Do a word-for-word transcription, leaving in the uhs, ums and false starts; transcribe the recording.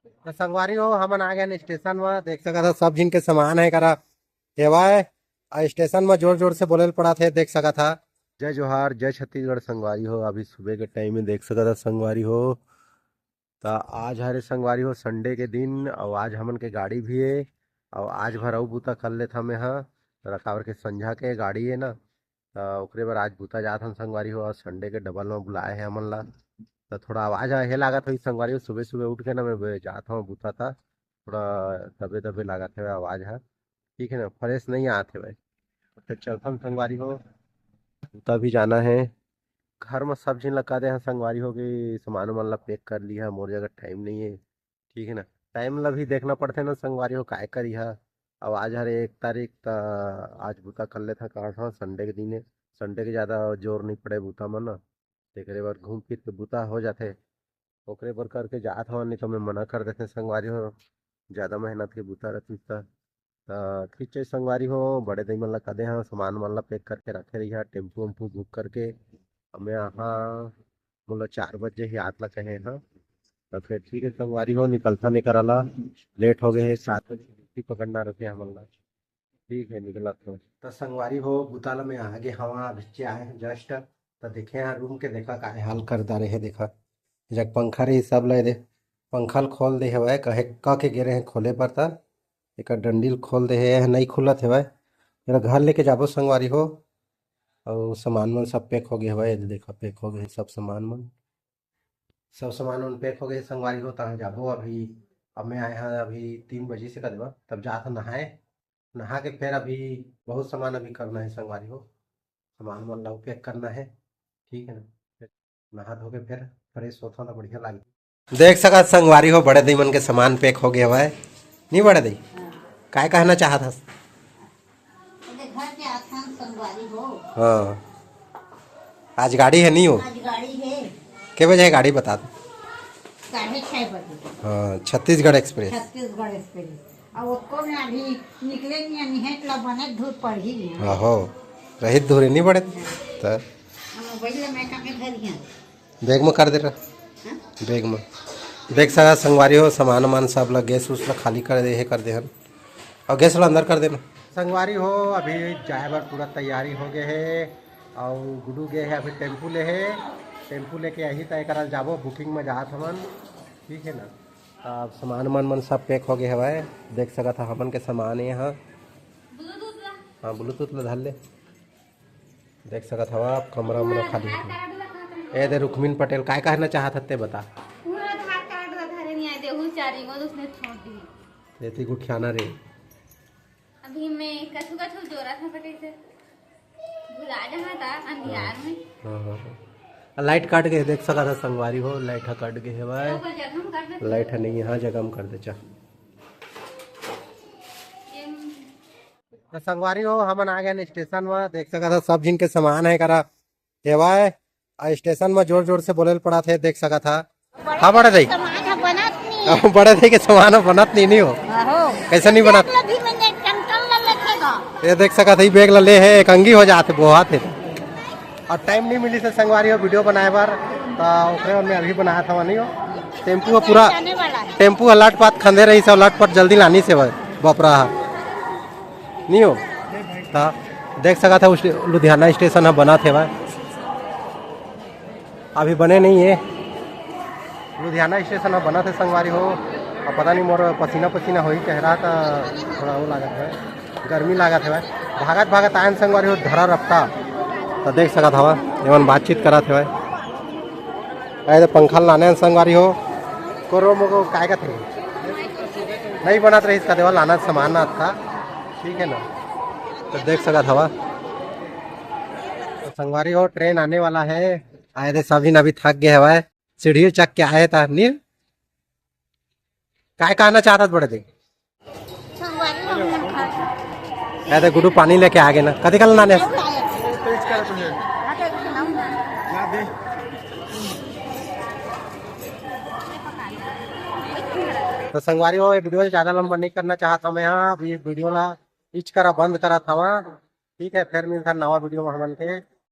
तो संगवारी हो, हमन आ गए स्टेशन में। देख सकत ह, सब झिन के सामान है करा हेवाय। आ स्टेशन में जोर जोर से बोले ल पड़त हे, देख सकत ह। जय जोहार, जय छत्तीसगढ़ संगवारी हो। अभी सुबह के टाइम में देख सकत ह संगवारी हो, त आज हरे संगवारी हो संडे के दिन, अउ आज हमन के गाड़ी भी हे, अउ आज भर अउ बूता कर लेथन मैं ह। त काबर के संझा के गाड़ी हे ना, त ओकरे बर आज बूता जात हन संगवारी हो। आज संडे के डबल में बुलाए हे हमन ला, त थोड़ा आवाज हे लागत होही संगवारी हो। सुबह सुबह उठ के ना मैं बे-, जात हूँ बूता, त थोड़ा दबे दबे लागत हे आवाज ह, ठीक है ना, फ्रेश नहीं आत हे भाई। तो चलथन संगवारी हो, बूता भी जाना है। घर में सब झिन ला कह दे हन संगवारी हो कि सामान उमान ला पैक कर लिहा, मोर जगह टाइम नहीं है, ठीक है ना। टाइम ला भी देखना पड़थे ना संगवारी हो, काय करिहा। अब आज हर एक तारीख, त आज बूता कर लेथन, कहा था संडे के दिन है, संडे के ज़्यादा जोर नहीं पड़े बूता में ना, तेकरे बर घूम फिर के बूता हो जाथे। ओकरे बर करके जात हवन, नहीं तो मैं मना कर देते संगवारी हो, ज़्यादा मेहनत के बूता रहती त। त ठीक है संगवारी हो, बड़े दई मन ला कदे हाँ, सामान मन ला पैक करके रखे रहिहा, टेम्पू वेम्पू बुक करके। हमें यहाँ मोला चार बजे ही आत ला कहे हाँ। त फिर ठीक है संगवारी हो, निकलता नहीं कराला, लेट हो गए है, सात बजे छुट्टी पकड़ना रहते हमन ला। ठीक है, निकलत हो। त संगवारी हो, बुता ला मैं आगे हवा, बिच्चे आए हैं जस्ट। त देखे यहाँ रूम के देखा काय हाल कर डारे है, देखा जग पंखा रही सब ला दे, पंखा ल खोल दे हवय, कहे क के गे रहे खोले बर त एकर डंडी ल खोल दे हे, नहीं खुलत हवय। एला घर लेके जाबो संगवारी हो। अउ सामान मन सब पैक हो गए हवय, ये देखा पैक हो गए सब सामान मन, सब सामान मन पैक हो गए संगवारी हो। तहाँ जाबो अभी, अब मैं आए हाँ अभी तीन बजे से कर देवा, तब जात हन नहाए, नहा के फिर अभी बहुत सामान अभी करना है संगवारी हो, सामान मन ला पैक करना है, ठीक है ना। फिर नहा धो के फिर फ्रेश होता ना, बढ़िया लागे। देख सकत संगवारी हो, बड़े दई मन के सामान पैक हो गए हवय, नहीं बड़े दई? काय कहना चाहत हस? ओदे घर के आसान संगवारी हो। हाँ, आज गाड़ी है नहीं हो? आज गाड़ी है। के बजे है गाड़ी बता दो। साढ़े छः बजे। हाँ, छत्तीसगढ़ एक्सप्रेस। छत्तीसगढ़ एक्सप्रेस। अब ओतको में अभी निकले नहीं है, निहट ला बने धूप पड़ ही नहीं है। आहो, रहित धूरे नहीं पड़े। त हम मोबाइल ले मैं काके धरी हैं। बैग में कर दे रहा। हाँ? बैग में। देख सकत संगवारी हो, सामान वामान सब ला, गैस उस ला खाली कर दे हे, कर दे हन। और गैस ला अंदर कर देना। संगवारी हो, अभी जाए बर पूरा तैयारी हो गए है। और गुडू गए है अभी टेम्पू ले है, टेम्पू लेके यही तय करल जाबो, बुकिंग में जात हमन, ठीक है ना। अब सामान मन मन सब पैक हो गए हवय, देख सकत ह हमन के सामान है यहाँ। हाँ, ब्लूटूथ ला धर ले। देख सकत हवा आप, कमरा उमरा खाली हे। ए दे रुक्मिन पटेल, काय कहना चाहत हते बता। पूरा आधार कार्ड ला धरे नहीं आए, देहू चारी गो उसने छोड़ दी। एती गुठियाना रे। अभी मैं कछु कछु जोरा था पटे से भुला जहाँ था अंधियार में। हाँ, हाँ, हाँ। आ, लाइट कट गए, देख सकत ह संगवारी हो, लाइट ह कट गए हे भाई। तो ओकर जगह में कर दे। लाइट ह नहीं, यहाँ जगह में कर दे चा। ये तो संगवारी हो, हमन आ गए स्टेशन में। देख सकत ह सब झिन के सामान है करा हेवाय। आ स्टेशन में जोर जोर से बोले ल पड़त हे, देख सकत ह। हाँ बड़े दई। सामान ह बनत नहीं। हाँ, बड़े दई के सामान ह बनत नहीं, नहीं हो। आहो। कैसे नहीं बनत? बैग ला भी मैंने टन टन ला लेके गा। ये देख सकत ह, बैग ला ले हे, एक अंगी हो जात हे, बोहात हे। और टाइम नहीं मिली से संगवारी हो वीडियो बनाए बर, तो ओकरे बर मैं अभी बनात हवा, नहीं हो। टेम्पू ह पूरा, जाने वाला है। टेम्पू ह लटपट खंदे रही से, लटपट जल्दी लानी से बपरा ह। नहीं हो। त देख सकत ह उस लुधियाना स्टेशन ह बनत हे भाई, अभी बने नहीं है। लुधियाना स्टेशन ह बनत हे संगवारी हो। अब पता नहीं मोर पसीना पसीना होही चेहरा, त थोड़ा वो लागत है, गर्मी लागत है भाई। भागत भागत आयन संगवारी हो, धरा रफ्ता। त देख सकत हवा, एमन बातचीत करत हे भाई। अरे तो पंखा लाने हन संगवारी हो, कोरो मोको काय कथे, नहीं बनत रहिस का देवा, लाना सामान ना था, ठीक है ना। तो देख सकत हवा, तो संगवारी हो, ट्रेन आने वाला है। आए थे सभी अभी थक गए हवा, सीढ़ी चक के आए था नील। काय कहना चाहता बड़े दे? संगवारी हो, हमन खा। ए, ते गुडू पानी लेके आ गए ना, कथी कल नाने? तो संगवारी हो, ये वीडियो ज़्यादा लंबा नहीं करना चाहता मैं। हाँ, अब ये वीडियो ला इच करा बंद करा था वहाँ। ठीक है, फिर मिलता नवा वीडियो में हमन के।